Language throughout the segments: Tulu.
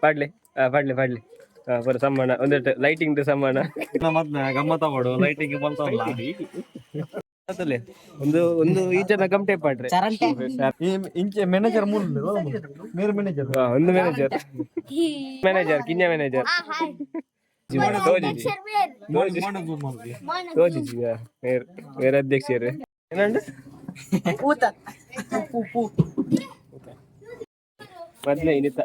ಪಾಡ್ಲೆ, ಪಾಡ್ಲೆ ಪಾಡ್ಲೆ. ಪೂರ ಸಮ್ಮಾನ ಒಂದೆಟ್ಟು ಲೈಟಿಂಗ್ ಸಮ್ಮಾನ. ಮದ್ಮೆ ಗಮ್ಮತ್ತ ಮಾಡು, ಲೈಟಿಂಗ್ ಬಂತಲ್ಲ. ಅತ್ತಲೆ, ಒಂದು ಒಂದು ಈ ಜನ ಗಮಟೆ ಪಾಡ್ರೆ. ಇಂಚೆ ಮ್ಯಾನೇಜರ್ ಮೂಲ ಮೇರ್ ಮ್ಯಾನೇಜರ್. ಒಂದು ಮ್ಯಾನೇಜರ್, ಮ್ಯಾನೇಜರ್ ಕಿನ್ಯ ಮ್ಯಾನೇಜರ್. ತೋಜಿಜಿ ತೋಜಿಜಿ, ಮೇರ್ ಮೇರ್ ಅಧ್ಯಕ್ಷರು ಏನಂಡ. ಮೊದ್ಲೇ ಇನ್ನಿತ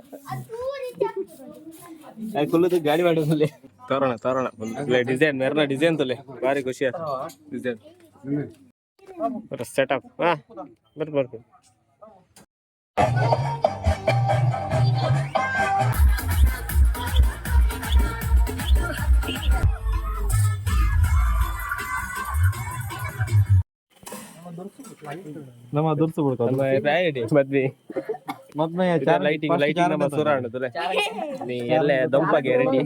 ಕುಲ್ಲುದು ಗಾಡಿ ಮಾಡೋದಿಲ್ಲ. ತೋರಣ ತೋರಣ ಡಿಸೈನ್, ಮೆರ್ನ ಡಿಸೈನ್ ತೊಲೆ, ಭಾರಿ ಖುಷಿ ಆಯ್ತು ಡಿಸೈನ್ ಸೆಟಪ್. ಹಾ, ಬರ್ ಬರ್ತೀನಿ. ನಮ್ಮ ದುರ್ಸು ಬಿಡ್ಕೊ. ನಮ್ಮ ರಾಯಡಿ ಮದ್ವೆ. ಮದ್ಮೆ. ಲೈಟಿಂಗ್ ಲೈಟಿಂಗ್ ನಮ್ಮ ಸುರ ಅನ್ನೋದು ನೀ ಎಲ್ಲ ದೊಂಪಾಗೆ ರೆಡಿ.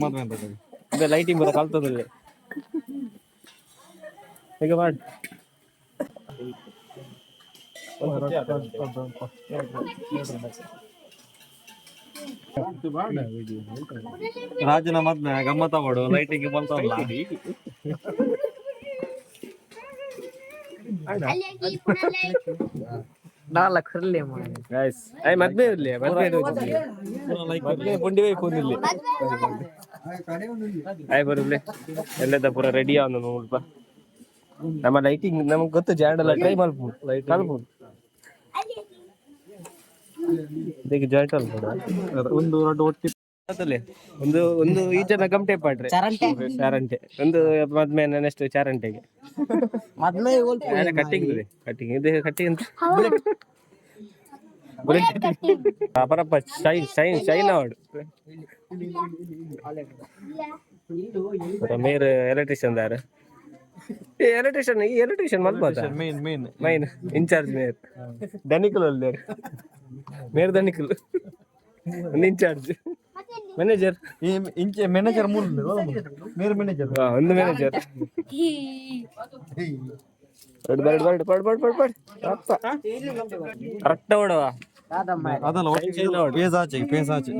ಇದು ಲೈಟಿಂಗ್ ಬರೋ ಕಲ್ತದಿಲ್ಲ ಈಗ ಮಾಡಿ. ರಾಜನ ಮದ್ಮೆ ಗಮ್ಮತ್ತ ಮಾಡು, ಲೈಟಿಂಗ್ ಬಂತಲ್ಲ. ಗೈಸ್, I ಮದ್ವೆ ಇರ್ಲಿ, ಮದ್ವೆ ಮದ್ವೆ ಪುಂಡಿ ಪೂಂದಿಲ್ಲಿ ಆಯ್ ಬರುಬ್ಲೆ. ಎಲ್ಲದ ಪೂರ ರೆಡಿ ಅವನು ಮುಲ್ಪ. ನಮ್ಮ ಲೈಟಿಂಗ್ ನಮಗೆ ಗೊತ್ತು, ಜಾಂಡಲ್ಲ ಟ್ರೈ ಮಲ್ಪು ಕಲ್ಪು. ಇದಕ್ಕೆ ಜಾಯಿಂಟ್ ಅಲ್ಪ. ಒಂದು ಎರಡು ಒಟ್ಟಿ. ಅತ್ತಲೆ, ಒಂದು ಒಂದು ಈ ಜನ ಗಮಟೆ ಪಾಡ್ರೆ ಚಾರಂಟೆ. ಒಂದು ಮದ್ಮೆ ನೆಕ್ಸ್ಟ್ ಚಾರಂಟೆಗೆ ಕಟ್ಟಿಂಗ್ ಇದೆ, ಕಟ್ಟಿಂಗ್ ಇದೆ, ಕಟ್ಟಿಂಗ್ ಅಂತ ಬುಲೆಟ್ ಅಪರಪ್ಪ. Shine shine shine award. ಮೇರ್ ಎಲೆಕ್ಟ್ರಿಷಿಯನ್ ದಾರ. ಏ ಎಲೆಕ್ಟ್ರಿಷಿಯನ್, ಈ ಎಲೆಕ್ಟ್ರಿಷಿಯನ್ ಮಲ್ಪದ. Main main. ಮೈನ್ ಇನ್ಚಾರ್ಜ್ ಮೇರ್ ದನಿಕುಲು ಅಲ್ಲೇರ್ ಮೇರ್ ದನಿಕುಲು. ಒಂದು ಇನ್ಚಾರ್ಜ್ ಮ್ಯಾನೇಜರ್. ಇಂಚೆ ಮ್ಯಾನೇಜರ್ ಮೂಲ ಮೇರ್ ಮ್ಯಾನೇಜರ್. ಒಂದು ಮ್ಯಾನೇಜರ್. ಬಡ್ ಬಡ್ ಬಡ್ ಬಡ್ ಬಡ್ ಬಡ್ ಬಡ್ ಅಪ್ಪ ಕರೆಕ್ಟ್ ಓಡವಾ. ಅದಲ್ಲ, ಪೇಸ್ ಆಚೆ, ಪೇಸ್ ಆಚೆ.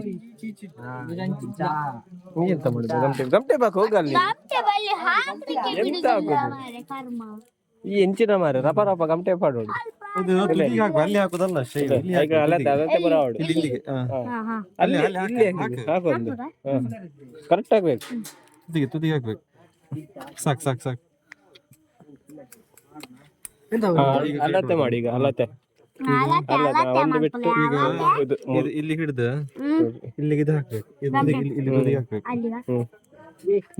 ಎಂತ ಮಾಡುದು? ಗಮಟೆ ಗಮಟೆ ಬಾಕ್ ಹೋಗಲ್ಲಿ. ಎಂತ ಹಾಕುದು ಈ ಎಂಚಿನ ಮಾರೆ, ರಪ ರಪ ಗಮಟೆ ಪಾಡೋಡು. ಇದು ತುದಿಗೆ ಹಾಕು, ಅಲ್ಲಿ ಹಾಕುದಲ್ಲ ಶೈ, ಇಲ್ಲಿ. ಈಗ ಅಲ್ಲ, ಅದಂತೆ ಬರಾವಡು. ಇಲ್ಲಿ, ಇಲ್ಲಿಗೆ. ಅಲ್ಲಿ ಇಲ್ಲಿ ಹಾಕೊಂದು ಕರೆಕ್ಟ್ ಆಗ್ಬೇಕು. ತುದಿಗೆ ತುದಿಗೆ ಹಾಕ್ಬೇಕು. ಸಾಕು ಸಾಕು ಸಾಕು. ಅಲತೆ ಮಾಡಿ ಈಗ, ಅಲತೆ ಅಲ್ಲ, ಒಂದು ಬಿಟ್ಟು ಈಗ ಇದು. ಇದು ಇಲ್ಲಿ ಹಿಡಿದು ಇಲ್ಲಿಗೆ ಇದು ಹಾಕ್ಬೇಕು. ಇದು ಇಲ್ಲಿ ಇಲ್ಲಿ ತುದಿಗೆ ಹಾಕ್ಬೇಕು.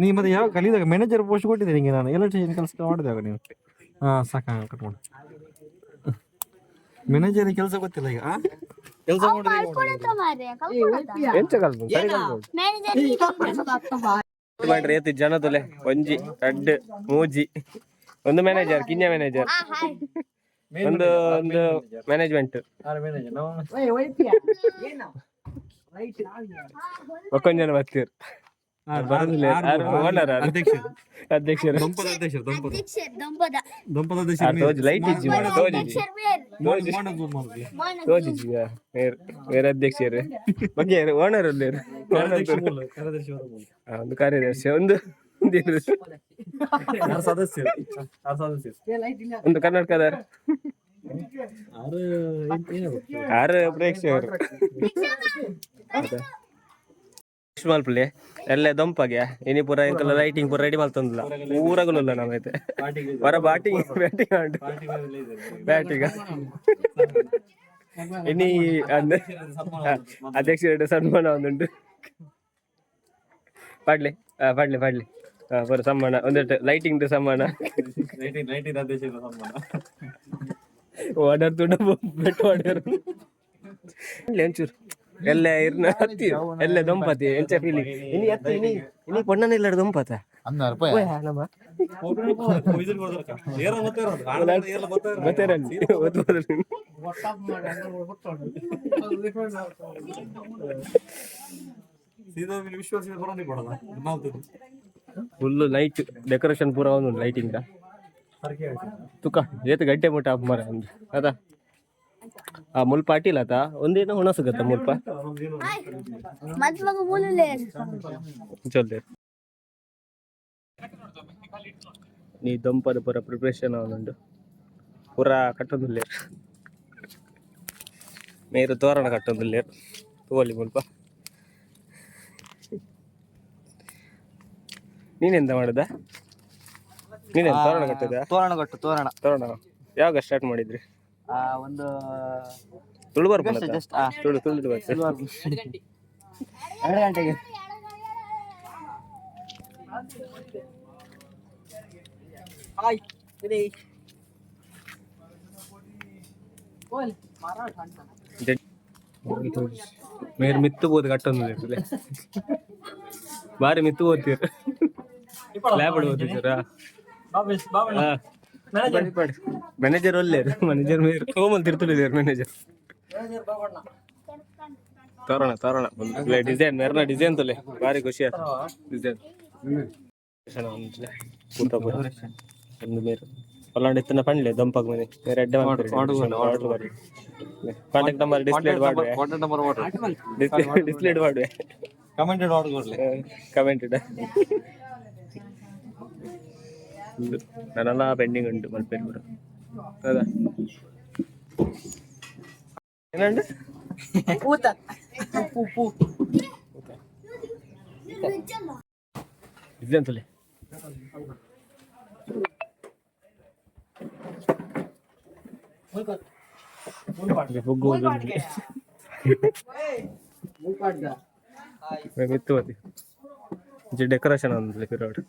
ನೀ ಮತ್ತೆ ಯಾವ ಕಲಿದಾಗ ಮ್ಯಾನೇಜರ್ ಪೋಸ್ಟ್ ಕೊಟ್ಟಿದ್ದೆ ನಿಂಗೆ ನಾನು. ಎಲೆಕ್ಟ್ರಿಷಿಯನ್ ಕೆಲಸ ಮಾಡಿದಾಗ ನೀವು. ಹಾ, ಸಾಕ, ಕಟ್ ಮಾಡು. ಮ್ಯಾನೇಜರ್ ಕೆಲಸ ಗೊತ್ತಿಲ್ಲ ಈಗ. ಕೆಲಸ ಮಾಡಿದ್ರೆ ಎಂಚ ಕಲ್ಪು, ಸರಿ ಕಲ್ಪು ಮಾಡ್ರಿ. ಏತ್ ಜನ ತೊಲೆ, ಒಂಜಿ ರಡ್ಡ್ ಮೂಜಿ. ಒಂದು ಮ್ಯಾನೇಜರ್, ಕಿನ್ಯ ಮ್ಯಾನೇಜರ್, ಒಂದು ಒಂದು ಮ್ಯಾನೇಜ್ಮೆಂಟ್. ಒಕ್ಕೊಂದ್ ಜನ ಬರ್ತೀರ್ ಬರೋದಿಲ್ಲ. ಓನರ್, ಅಧ್ಯಕ್ಷರು. ದೊಂಪದ ಅಧ್ಯಕ್ಷರು, ದೊಂಪದ ದೊಂಪದ. ತೋಜ್ ಲೈಟ್ ಇಜ್ಜಿ ಮಾರ್ರೆ, ತೋಜಿಜಿ ತೋಜಿಜಿ. ಮೇರ್ ಮೇರ್ ಅಧ್ಯಕ್ಷರು ಬಗ್ಗೆ ಓನರ್ ಅಲ್ಲೇರು. ಒಂದು ಕಾರ್ಯದರ್ಶಿ, ಒಂದು ಒಂದು ಇದು. ಸದಸ್ಯರು, ಆರು ಸದಸ್ಯರು. ಒಂದು ಕರ್ನಾಟಕದ ಆರು. ಆರು ಪ್ರೇಕ್ಷಕರು ಮಲ್ಪಲೆ ಎಲ್ಲ ದೊಂಪಾಗೆ. ಇನಿ ಪೂರ ಎಂಕಲ್ಲ ಲೈಟಿಂಗ್ ಪೂರ ರೆಡಿ ಮಲ್ತೊಂದಿಲ್ಲ, ಊರಗಲುಲ್ಲ ನಮೈತೆ ಹೊರ ಬ್ಯಾಟಿಂಗ್ ಬ್ಯಾಟಿಂಗ್ ಉಂಟು, ಬ್ಯಾಟಿಂಗ್ ಇನಿ ಅಂದ್ರೆ ಅಧ್ಯಕ್ಷರ ಸನ್ಮಾನ ಒಂದುಂಟು. ಪಾಡ್ಲೆ, ಪಾಡ್ಲೆ ಪಾಡ್ಲೆ. ಪೂರ ಸಮ್ಮಾನ ಒಂದೆಟ್ಟು ಲೈಟಿಂಗ್ ಸಮ್ಮಾನ. ಲೈಟಿಂಗ್ ಲೈಟಿಂಗ್ ಅಧ್ಯಕ್ಷರ ಸನ್ಮಾನ. ಓಡರ್ ತುಡ ಬೆಟ್ಟು ಆಡರ್ ಒಂಚೂರು ಎಲ್ಲ ಇರ್ನ ಹತ್ತಿ ಎಲ್ಲ ದೊಂಪತಿ. ಎಂಚ ಫೀಲಿಂಗ್ ಇನಿ ಅತ್ತಿ ಇನಿ ಇನಿ ಪೊಣ್ಣನ ಇಲ್ಲ ದೊಂಪತ ಓಯ್ ನಮ್ಮ ಗೊತ್ತೇರಲ್ಲಿ ಓದ್ಬೋದು. ಸೀದಾ ವಿಶ್ವಾಸ ಕೊಡೋಣ. ಫುಲ್ ಲೈಟ್ ಡೆಕೋರೇಷನ್ ಪೂರ ಒಂದು ಲೈಟಿಂಗ್ ತುಕ ಏತ್ ಗಂಟೆ ಮುಟ್ಟ ಆಪ್ ಮರ ಅಂದ್ ಅದ. ಆ ಮುಲ್ಪ ಅಟಿಲತ ಒಂದೇನ ಹುಣಸುಗತ್ತ ಮುಲ್ಪ. ಮದ್ಮಗ ಮೂಲುಲೇ. ಚೊಲ್ಲೆ ನೀ ದೊಂಪದ ಪೂರ ಪ್ರಿಪ್ರೇಷನ್ ಅವನುಂಡು ಪೂರ ಕಟ್ಟೊಂದುಲ್ಲೇರ್ ಮೇರು ತೋರಣ ಕಟ್ಟೊಂದುಲ್ಲೇರ್ ತೂವೊಲಿ ಮುಲ್ಪ. ನೀನೆಂತ ಮಾಡುದ? ನೀನೆಂತ ತೋರಣ ಕಟ್ಟುದ? ತೋರಣ ಕಟ್ಟು, ತೋರಣ. ತೋರಣ ಯಾವಾಗ ಸ್ಟಾರ್ಟ್ ಮಾಡಿದ್ರಿ? ಒಂದು ತುಳು ಬರ್ಪುಂಡತ್ತ? ಜಸ್ಟ್. ತುಳು ತುಳು ಬರ್ತದೆ. 2 ಗಂಟೆಗೆ. ಮೇರ್ ಮಿತ್ತು ಬೋದು ಕಟ್ಟೊಂದು ಬಾರಿ ಮಿತ್ತು ಓದ್ತೀರ ಲ್ಯಾಬ್ ಓದ್ತೀರಾ. ಮ್ಯಾನೇಜರ್ ಒಲ್ಲೇರು ಮ್ಯಾನೇಜರ್ ಮೇರ್ ಹೋಮಲ್ ತಿರ್ತುಳಿದೇರು ಮ್ಯಾನೇಜರ್. ತೋರಣ ತೋರಣ ಡಿಸೈನ್ ಮೆರ್ನ ಡಿಸೈನ್ ತೊಲೆ ಬಾರಿ ಖುಷಿ ಆಯ್ತು ಡಿಸೈನ್ ಪೂತ ಪೂರ ಒಂದು ಮೇರು ಪಲ್ಲಾಂಡ ಇತ್ತನ ಪಂಡ್ಲೆ ದೊಂಪಾಗ ಮನೆ ಮೇರೆ ಅಡ್ಡ ಆರ್ಡರ್ ಮಾಡಿ ಕಾಂಟ್ಯಾಕ್ಟ್ ನಂಬರ್ ಡಿಸ್ಪ್ಲೇ ಮಾಡುವೆ. Contact number water. ಡಿಸ್ಪ್ಲೇ ಮಾಡುವೆ. ಕಮೆಂಟೆಡ್ ಆರ್ಡರ್ ಕೊಡ್ಲಿ. ಕಮೆಂಟ್ ಇಡ. ನಾನೆಲ್ಲ ಪೆಂಡಿಂಗ್ ಉಂಟು ಮಲ್ಪೇರು ಕೂಡ ಹೌದಾ? ಏನಂಡು? ಇದೆಂತಲೇ ಪುಗ್ಗು ಮಿತ್ತು ಬತ್ತಿ ಡೆಕೋರೇಷನ್ ಒಂದು ಪಿರೋಡ್.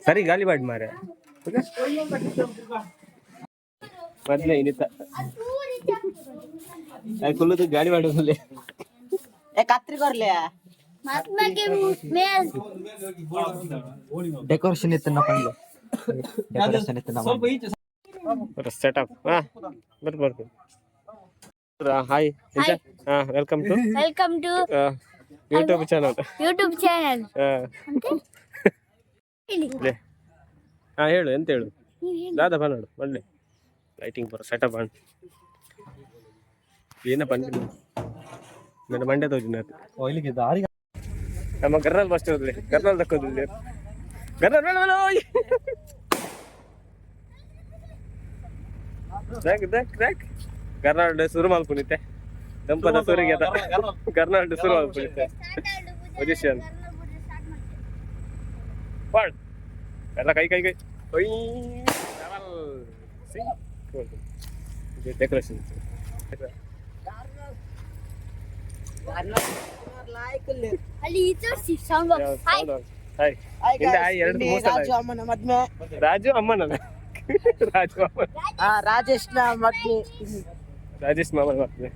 ಸರಿ ಗಾಲಿ ಬಾಡ್ ಮಾರೆ ಮೊದ್ಲೇ ಇನ್ನಿತ ಕುಲ್ಲುದು ಗಾಳಿ ಮಾಡೋದಿಲ್ಲ. ಕತ್ರಿ ಕೊರ್ಲೆ. ಮದ್ಮಗೆ ಮೇಲ್. ಡೆಕೋರೇಷನ್ ಇತ್ತು ಪಂಡ್ಲು, ಡೆಕೋರೇಷನ್ ಇತ್ತು. ಸೆಟಪ್. ಹಾ ಬರ್ ಬರ್ತೀನಿ. ಹಾಯ್ ಹಾ welcome to welcome to YouTube channel. YouTube channel. ಹೇಳಿ. ಹಾ ಹೇಳು, ಎಂತ ಹೇಳು? ನೀವು ಹೇಳಿ. ದಾದಾ ಬನ್ನೋಡು ಬನ್ನಿ. ಲೈಟಿಂಗ್ ಬರೋ ಸೆಟಪ್ ಅಣ್ಣ ಏನ ಬಂದಿಲ್ಲ ನನ್ನ ಮಂಡ್ಯ ತೋಜಿನ. ಇಲ್ಲಿಗೆ ದಾರಿ. ನಮ್ಮ ಗರ್ನಲ್ ಬಸ್ ಹೋದ್ಲಿ ಗರ್ನಲ್ ದಕ್ಕೋದಿಲ್ಲ ಗರ್ನಲ್ ಮೇಲೆ ಮೇಲೆ ಓಯ್ ದಕ್ ದಕ್ ದಕ್ ಗರ್ನಾಲ್ಡ್ ಶುರು ಮಲ್ಪುನಿತ್ತೆ ದಂಪದ ಸೂರಿಗೆ ಗರ್ನಾಲ್ಡ್ ಶುರು ಮಲ್ಪುನಿತ್ತೆ ಪೊಸಿಷನ್ ಪಾಡ್ ಎಲ್ಲ ಕೈ ಕೈ ಕೈ ಒಯ್ ಡಬಲ್ ಡೆಕೋರೇಷನ್. ಅಲ್ಲಿ ತೋರಿಸಿ ಸೌಂಡ್ ಬಾಕ್ಸ್. ಹಾಯ್. ಹಾಯ್ ಹಿಂದೆ ಹಾಯ್ ಎರಡು ಮೂರು ಸಲ. ರಾಜು ಅಮ್ಮನ ಮದ್ವೆ. ರಾಜು ಅಮ್ಮನ ರಾಜು ಅಮ್ಮನ. ರಾಜೇಶ್ ನ ಮದ್ವೆ. ರಾಜೇಶ್ ಮಾಮನ ಮದ್ವೆ.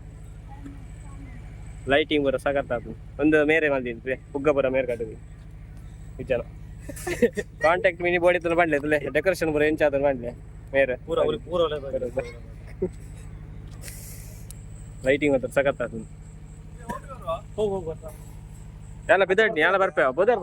ಲೈಟಿಂಗ್ ಬರೋ ಸಖತ್ ಆತು. ಒಂದು ಮೇರೆ ಮಲ್ದಿನ್ರಿ ಪುಗ್ಗ ಬರೋ ಮೇರೆ ಕಟ್ಟುದು ನಿಜನ ಕಾಂಟ್ಯಾಕ್ಟ್ ಮಿನಿ ಬಾಡಿ ತನ ಬಂಡ್ಲೆ ತುಲೆ ಡೆಕೋರೇಷನ್ ಬರೋ ಎಂಚ ಆತನ ಬಂಡ್ಲೆ ಮೇರೆ. ಪೂರ ಪೂರ. ಲೈಟಿಂಗ್ ಮಾತ್ರ ಸಖತ್ ಆತು. ಎಲ್ಲ ಬಿದ್ದಡ್ನಿ ಎಲ್ಲ ಬರ್ಪೆ ಬೋದರ್.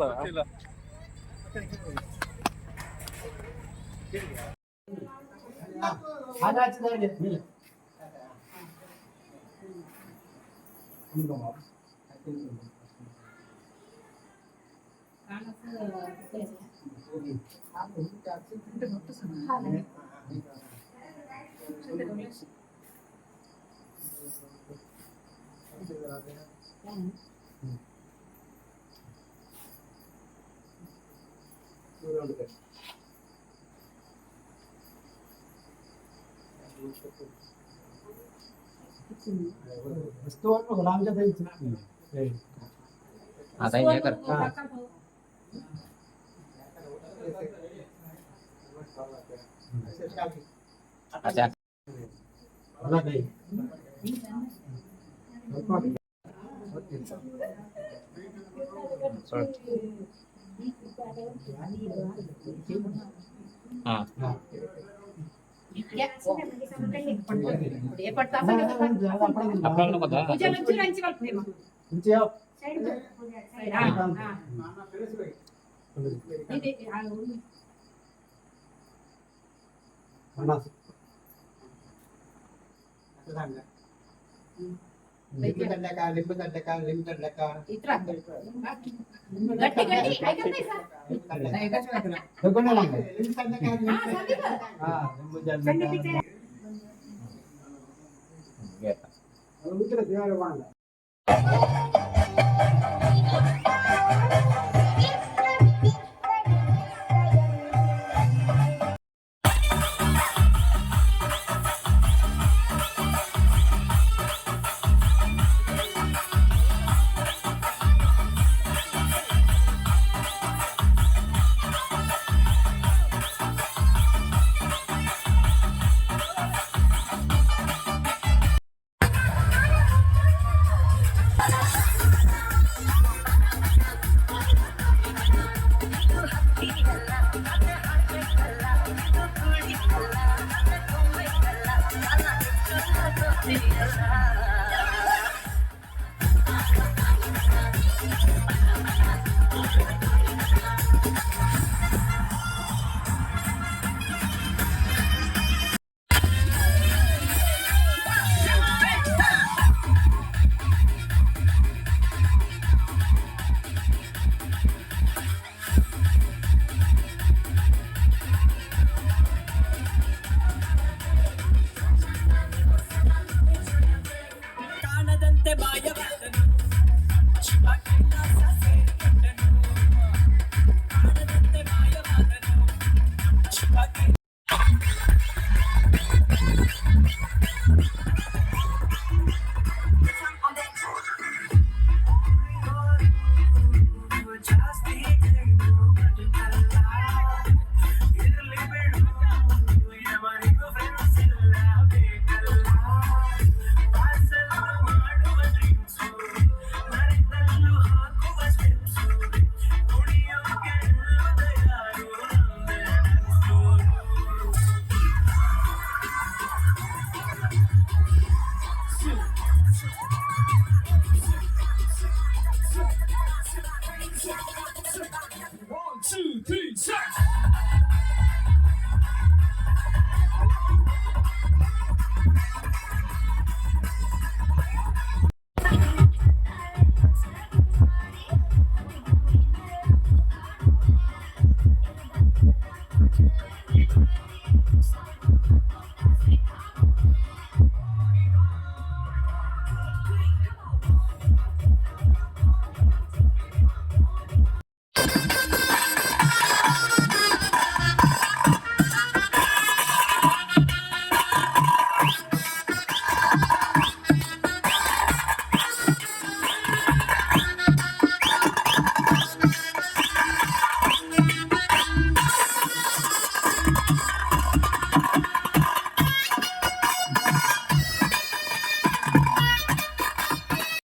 Yeah.